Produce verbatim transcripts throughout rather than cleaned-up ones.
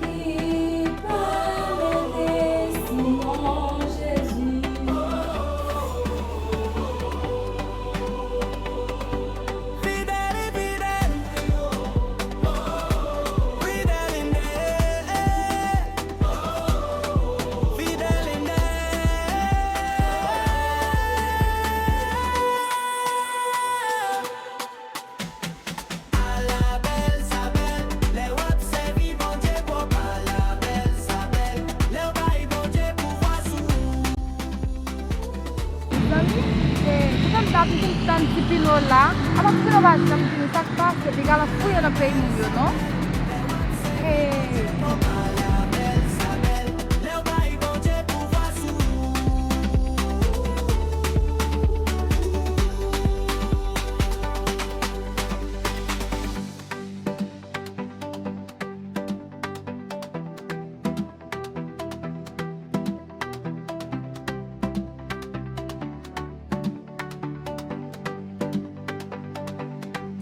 Ki pale de Simon Jezi. Ala bèl sa bèl, lè w ap sèvi Bondye pwòp. Ala bèl sa bèl, lè w bay Bondye pouvwa sou ou. Zanmi, e, poutèt m t ap tann Ti Pino la, apa Ti Pino pa janm vini, sa k pase, piga l ap fouye nan peyi moun yo, non? Hey.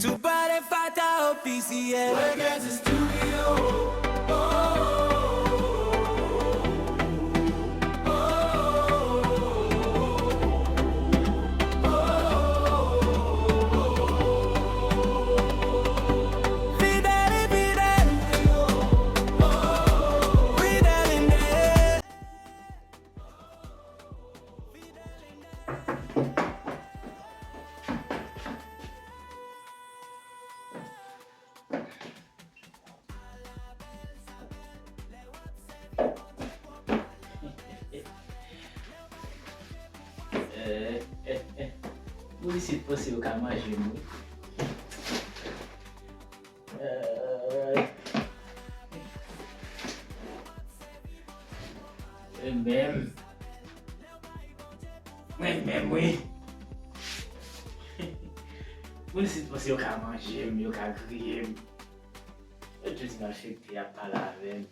To party fighter officiel. Reggae Studio. Eh, eh, eh. Moun isit panse yo ka manje m, wi. Eh. Mwen menm. Mwen menm, wi. Moun isit panse yo ka manje m, yo ka griye m. Yo toujou di malfektè ap pale avè m.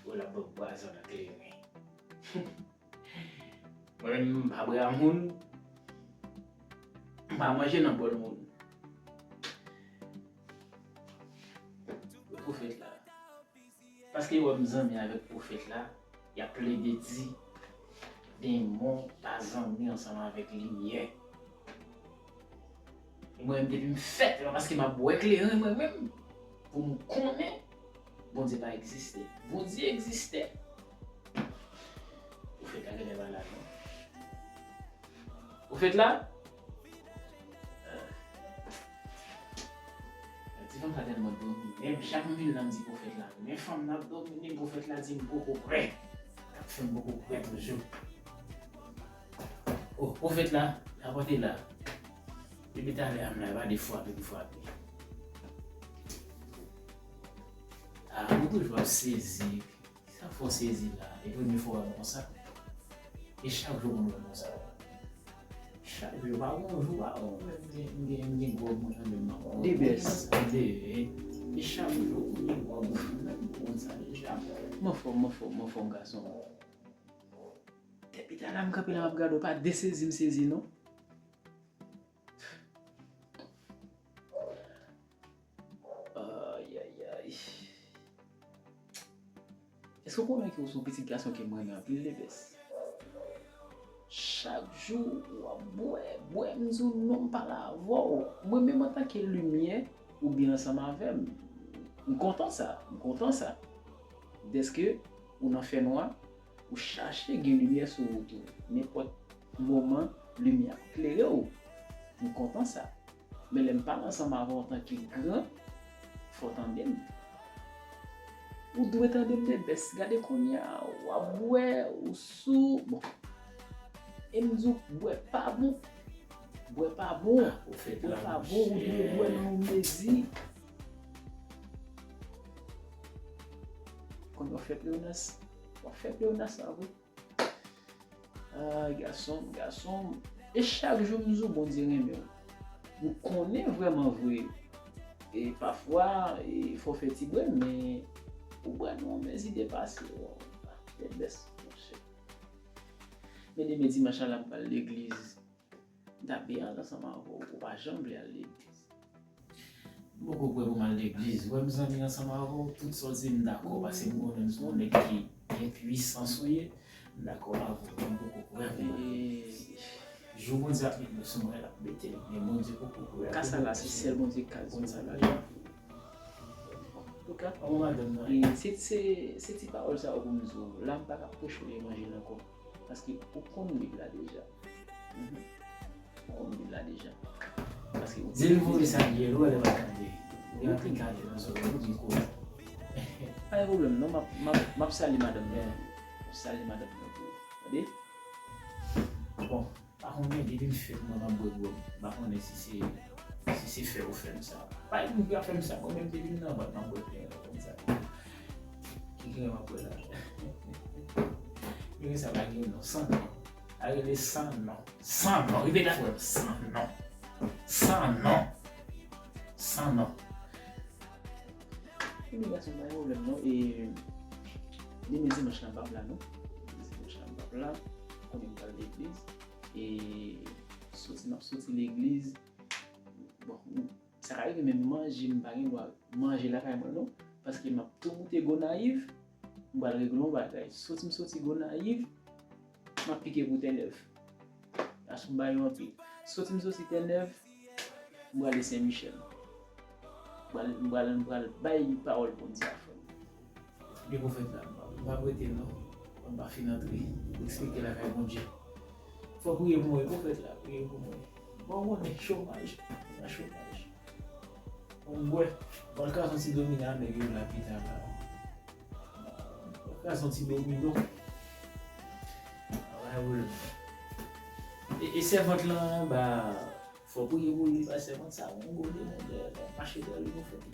Yo la banm pwazon nan kleren. Mwen menm, m pa bra moun. M pa manje nan bòl moun. Pwofèt la. Paske yo wè m zanmi avèk pwofèt la, y ap plede di demon pa zanmi ansanm avèk limyè. E mwen menm, depi m fèt, se pa paske m ap bwè kleren mwen menm, pou m konnen Bondye pa egziste. Bondye egziste. Pwofèt la genlè pa la, non. Pwofèt la? Ti fanm sa tèlman domine m, chak m vin la m di pwofèt la, men fanm nan ap domine m, pwofèt la di m poko prè. Sa k fè m poko prè toujou. Oh, pwofèt la, rapòte la. Depi talè a m la, e pa de frape m frape. Ah, m toujou ap sezi. Sa fè w sezi la, e premye fwa w wè m konsa. E chak jou konn wè m konsa. Chak jou, pa gon jou, pa gon, m gen, m gen, m gen gwòg mwen nan men m nan. De bès. De, e chak jou, m gen gwòg mwen nan men m konsa deja. M anfòm, m anfòm, m anfòm, gason. Depi talè a m kanpe la, m ap gade w, pa de sezi m sezi, non. Ay, ay, ay. Èske w konnen ke w se yon pitit gason ke m renmen anpil, Debès? Chak jou, w ap bwè, bwè, m di w non, m pale avè w. Mwen menm antanke limyè, ou byen ansanm avè m. M kontan sa, m kontan sa. Dèske ou nan fènwa, ou chache gen limyè sou ou tou. Nenpòt moman, limyè ap klere w. M kontan sa. Men lè m pale ansanm avè w antanke gran, fò w tande m. Ou dwe tande m, Debès. Gade kounye a, w ap bwè, ou sou. Bon. E m di w, bwè pa bon. Bwè pa bon. Ah, ou fè bwè pa bon, ou dwe bwè nan yon mezi. Kounye a w fè pleyonas. W ap fè pleyonas la, wi. Ah, gason m, gason m. E chak jou m di w Bondye renmen w. M konnen vrèman vre. E pafwa, e fò w fè ti bwè, men ou bwè nan yon mezi depase. Tèt bès, monchè. Men demen dimanch la, m pral legliz. Dabe al ansanm avè w, ou pa janm vle al legliz. M poko prè pou m al legliz. Ou wè m zanmi ansanm avè w, tout sa w di m dakò, paske m konnen m se yon nèg ki gen pwisans ou ye, m dakò avè w, men m poko prè pou m al legliz. Jou Bondye ap met nou sou mwen, l ap mete l, men Bondye poko prè pou nou. Ka sa la, se sèl Bondye k ka di sa la. Antouka, e se, se, se ti pawòl sa yo pou m di w. La, m pa ka preche w levanjil ankò. Paske ou konn Bib la deja. Mhm. Ou konn Bib la deja. Paske ou... Di l voye sa l ye, lè w pa tande. Ou ap gade nan zòrèy ou, mikwo. Pa gen pwoblèm, non, m ap, m ap, m ap salye madanm nan. M ap salye madanm nan tou. Tande? Bon. Pa konnen, depi m fèt mwen m ap bwè gwòg. M pa konnen si se, si se fè yo fè m sa. Pa gen moun ki ap fè m sa, mwen menm depi m nan vant m ap bwè kleren konsa. Ki kleren m ap bwè la? Kleren sa pa gen non, san non. Sa rele san non. San non. Repete afè m, san non. San non. San non. Ebyen gason, pa gen pwoblèm non. E demen dimanch la m p ap la non. Demen dimanch la m p ap la. Konnen m pral legliz. E soti, m ap soti legliz. Bon, sa ka rive menm manje, m pa gen dwa manje lakay mwen non. Paske m ap tou moute Gonayiv. M pral regle yon bagay. Soti m soti Gonayiv, m ap pike pou Tènèv. Gason m ba yo anpil. Soti m soti Tènèv, m prale Sen Michèl. M pral, m pral, m pral bay pawòl Bondye a frè m. Li pwofèt la, m p ap rete non. M pa fin antre. Eksplike lakay Bondye. Fò priye pou mwen, pwofèt la, priye pou mwen. Bon, ou konnen chomaj, nan chomaj. Bon, m bwè. Bon, l ka son ti domino a nèg yo la pita la. L ka son ti domino. Wè, wè. E, e sèvant lan anba, fò priye pou li, paske sèvant sa, yon gwo demon dèyè l, l ap mache dèyè li pou fè li.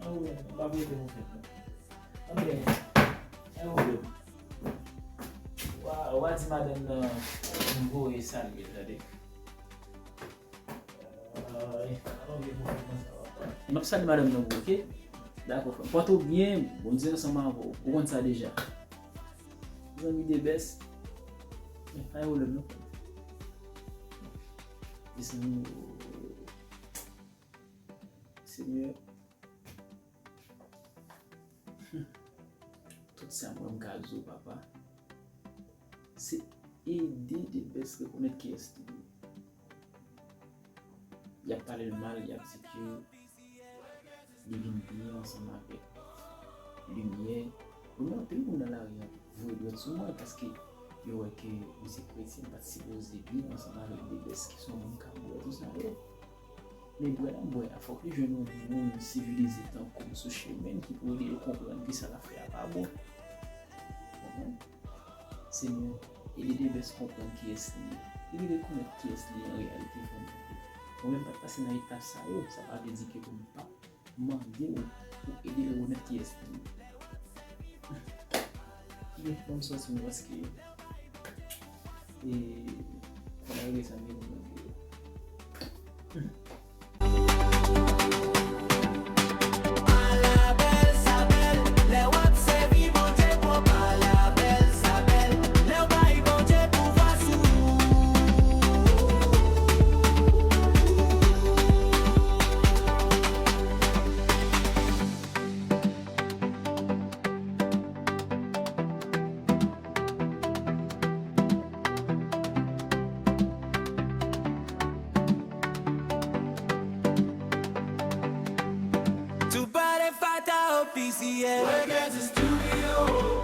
An, wè, m pa prete yon fèt non. Anben, an, wè. Wa, wa di madanm nan, m voye salye l, tande. M ap salye madanm nan pou ou, oke? Dakò, frè m. Pòte w byen, Bondye ansanm avè w. Ou konn sa deja. Zanmi de bès. Pa gen pwoblèm, non. Mezanmi, Senyè. Tout sa mwen m ka di w, papa, se ede de bès rekonèt kiyès li ye. Y ap pale l mal, y ap di ke li vin byen ansanm avèk limyè. Ou gen anpil moun nan lari a voye dwèt sou mwen paske yo wè ke m se kretyen, m pa t sipoze byen ansanm avèk de bès ki se yon moun k ap bwè tout sa yo. Men bwè l ap bwè a, fòk li jwenn yon moun sivilize tankou m sou chemen l ki pou ede l konprann ke sa l ap fè a pa bon. Konprann? Senyè, ede de bès konprann kiyès li ye. Li vle konèt kiyès li ye an reyalite, frè m. Mwen menm pa t pase nan etap sa yo, sa pa vle di ke pou m pa mande w pou ede l rekonèt kiyès li ye. Bon, fò m sòti mwen paske, e, fò m regle sa m gen pou m regle yo. Tupac and Fatta officiel. Reggae Studio.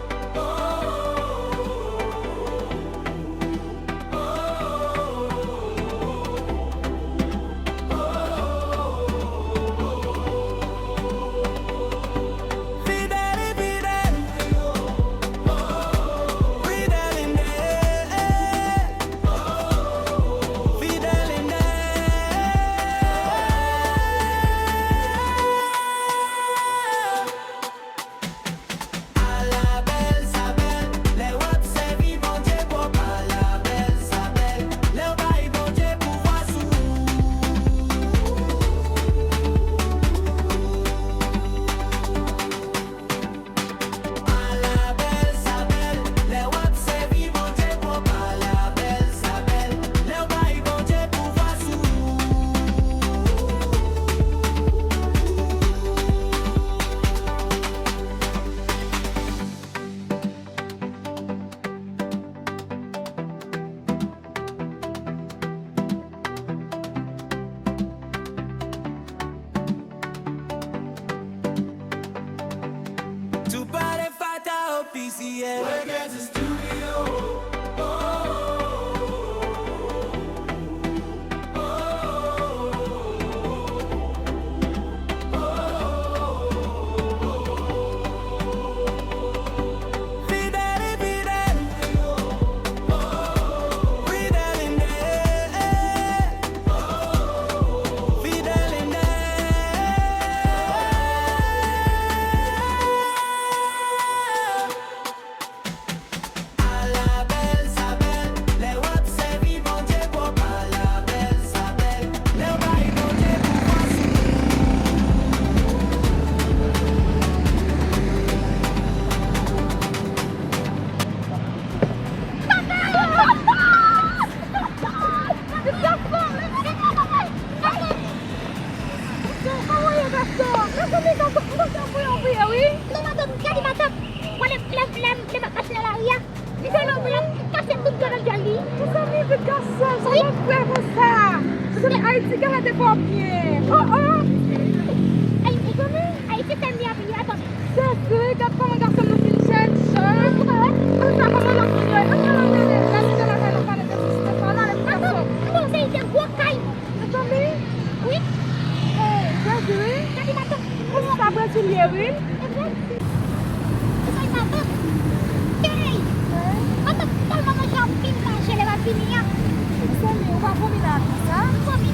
Ala bèl sa bèl, lè w ap sèvi Bondye pwòp. Ala bèl sa bèl, lè w bay Bondye pouvwa sou Gason, kòman w ye, gason? Mezanmi, gason, m panse w voye w voye, wi. Non, matant, gade, matant. Wè, lè, lè, lè, lè m ap mache nan lari a, li fè lòm, l ap kase tout grann dyòl li. Mezanmi, vit gason, sa w ap fè konsa? Mezanmi, Ayiti, gade fò byen. Oh, oh. Ay, mezanmi, Ayiti fè m byen anpil, wi, atann. Jezi, gad kòman gason nou fin jèn jan. Ou pa wè? Konsa, kòman l ap vin yo? Ann al, ann al, ann al, ann al, ann al, ann al, ann al, ann al, ann al. Atann, atann, se yon gwo kay. Mezanmi. Wi. Hey, Brezil, wi. Gade matant. Ou sa Brezil ye, wi. E Brezil. Ou sa matant. Hey. Matant tèlman manje anpil manje lè m ap vini an. Mezanmi, ou pa vomi nan avi sa? M vomi